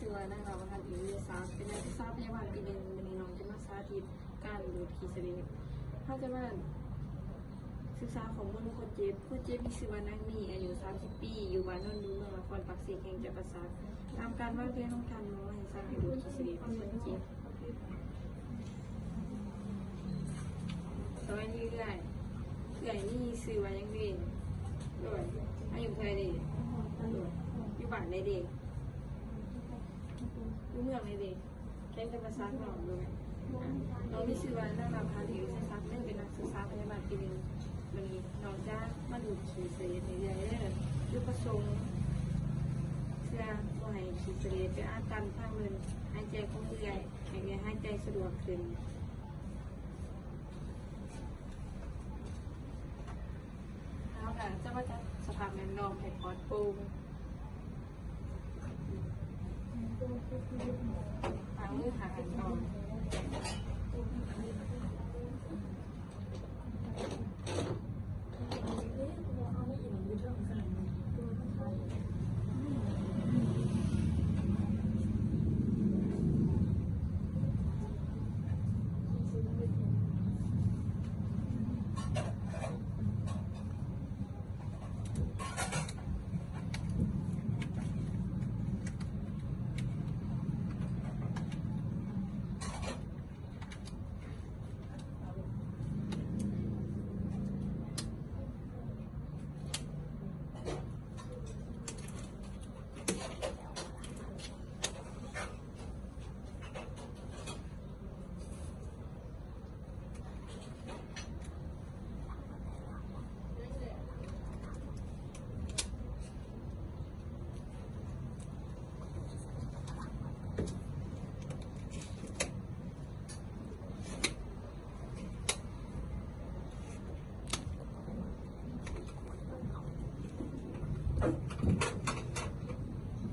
ຊື່ວ່າ ນາງ ລາວະທັນ ອິນວິທະຍາສັກ ເປັນນັກສຶກສາພະຍາບານປີໜຶ່ງ. ມື້ນີ້ນ້ອງຈະມາສາທິດການດູດຂີ້ສະເລດ. ເຮົາຈະມາສຶກສາຂໍ້ມູນຂອງຄົນເຈັບ. ຄົນເຈັບມີຊື່ວ່າ ນາງ ມີ ອາຍຸ ສາມສິບ ປີ, ຢູ່ບ້ານໂນນດຸນ ເມືອງນະຄອນປາກເຊ ແຂວງຈຳປາສັກ. ຕາມການວາງແຜນຂອງທ່ານໝໍ ໃຫ້ສານໃຫ້ດູດຂີ້ສະເລດໃຫ້ຄົນເຈັບ. ສະບາຍດີເອື້ອຍ. ເອື້ອຍນີ້ຊື່ວ່າຫຍັງເດ? ໂດຍ. ອາຍຸເທົ່າໃດເດ? ໂດຍ. ຢູ່ບ້ານໃດເດ? ຢູ່ເມືອງໃດເດ? ແຂວງຈຳປາສັກເນາະ. ໂດຍ. ນ້ອງມີຊື່ວ່າ ນາງ ລາວະທັນ ອິນວິທະຍາສັກ ເປັນນັກສຶກສາພະຍາບານປີໜຶ່ງ. ມື້ນີ້ນ້ອງຈະມາດູດຂີ້ສະເລດໃຫ້ເອື້ອຍເດີ. ຈຸດປະສົງເພື່ອບໍ່ໃຫ້ຂີ້ສະເລດໄປອັດຕັນທາງເດີນຫາຍໃຈຂອງເອື້ອຍ. ໃຫ້ເອື້ອຍຫາຍໃຈສະດວກຂຶ້ນ. ເຮົາກະຈະມາຈັດສະພາບແວດລ້ອມໃຫ້ປອດໂປ່ງ. ລ້າງມືຫາກັນກ່ອນ.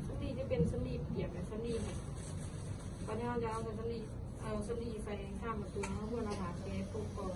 ສຳລີຈະເປັນສຳລີປຽກ ແລະ ສຳລີແຫ້ງ. ບັດນີ້ເຮົາຈະເອົາສຳລີ ເອົາສຳລີໃສ່ຊາມປະຕູ ເຮົາຄວນເອົາຜ້າແປະປົກກ່ອນ.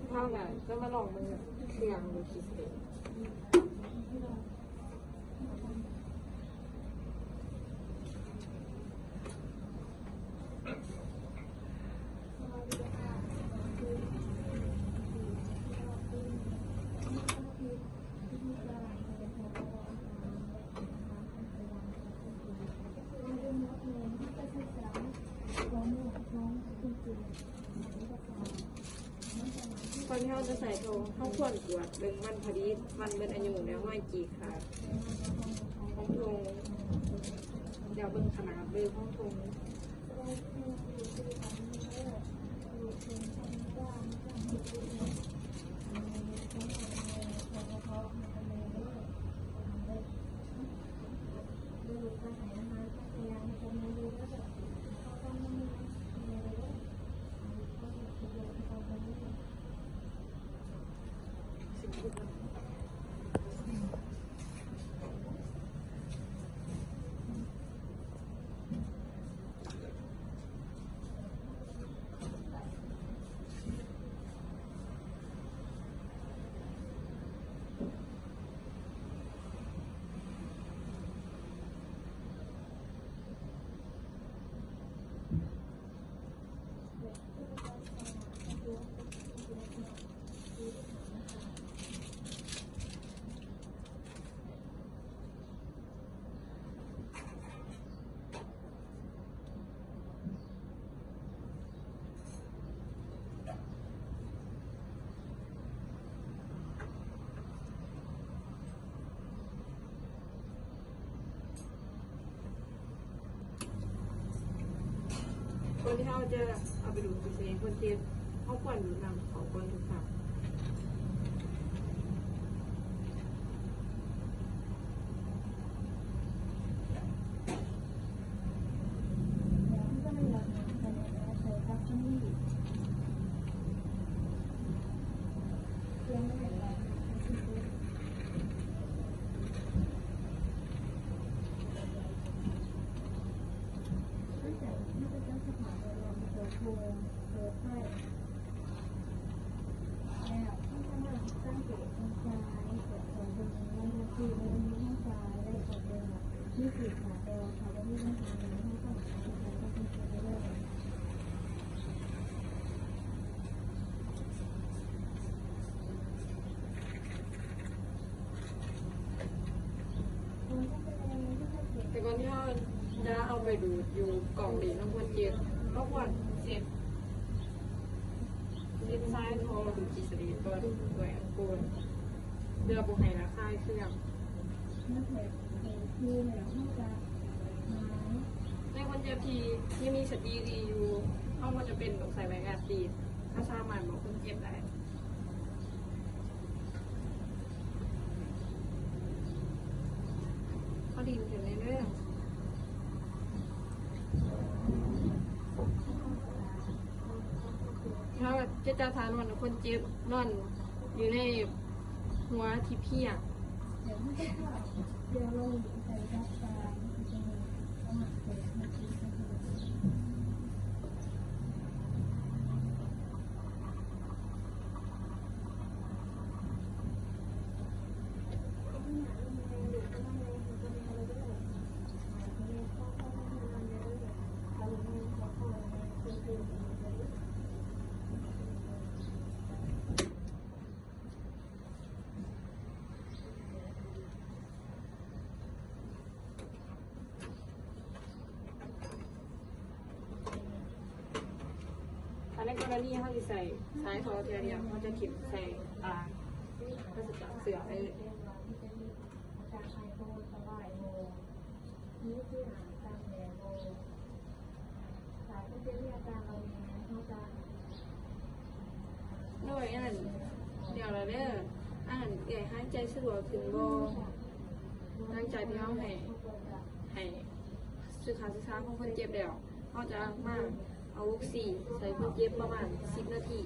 ເຮົາກະຈະມາລອງເບິ່ງເຄື່ອງດູດຂີ້ສະເລດ. ກ່ອນທີ່ເຮົາຈະໃສ່ຖົງ ເຮົາຄວນກວດເບິ່ງວັນຜະລິດ, ວັນໝົດອາຍຸ ແລະ ຮອຍຈີກຂາດຂອງຖົງ. ດຽວເບິ່ງຂະໜາດເລີຍຂອງຖົງ. ກ່ອນທີ່ເຮົາຈະເອົາໄປດູດ ເພາະວ່າຄົນເຈັບ ເຮົາຄວນດູດນ້ຳເຂົ້າກ່ອນທຸກຄັ້ງ. ແຕ່ກ່ອນທີ່ເຮົາຈະເອົາໄປດູດຢູ່ກ່ອງເດນຂອງຄົນເຈັບ ເຮົາຄວນເຊັດ ເຊັດຊາຍທໍ່ດູດຂີ້ສະເລດກ່ອນດ້ວຍແອລໂກຮອລ ເພື່ອບໍ່ໃຫ້ລະຄາຍເຄື່ອງ. ໃນຄົນເຈັບທີ່ຍັງມີສະຕິດີຢູ່ ເຮົາບໍ່ຈຳເປັນຕ້ອງໃສ່ໄມ້ງາດຕີນ ເຮົາສາມາດບອກຄົນເຈັບໄດ້. ເຮົາດີນຂຶ້ນເລື້ອຍໆ. ເຮົາຈະຈັບທ່ານອນ ຄົນເຈັບນອນຢູ່ໃນຫົວທີ່ພຽງ. ອັນໃນກໍລະນີເຮົາຊິໃສ່ສາຍທໍ່ເທື່ອດຽວ ເຮົາຈະຖິ້ມໃສ່ຕາ ປາສະຈາກເຊື່ອເລີຍ. ໂດຍ ອັນນັ້ນ ດຽວລະເດີ ອັນນັ້ນ ເອື້ອຍຫາຍໃຈສະດວກຂຶ້ນບໍ່? ຫຼັງຈາກທີ່ເຮົາໃຫ້ ໃຫ້ສຸຂະສຶກສາຂອງຄົນເຈັບແລ້ວ ເຮົາຈະມາເອົາອອກຊີໃສ່ຄົນເຈັບປະມານສິບນາທີ.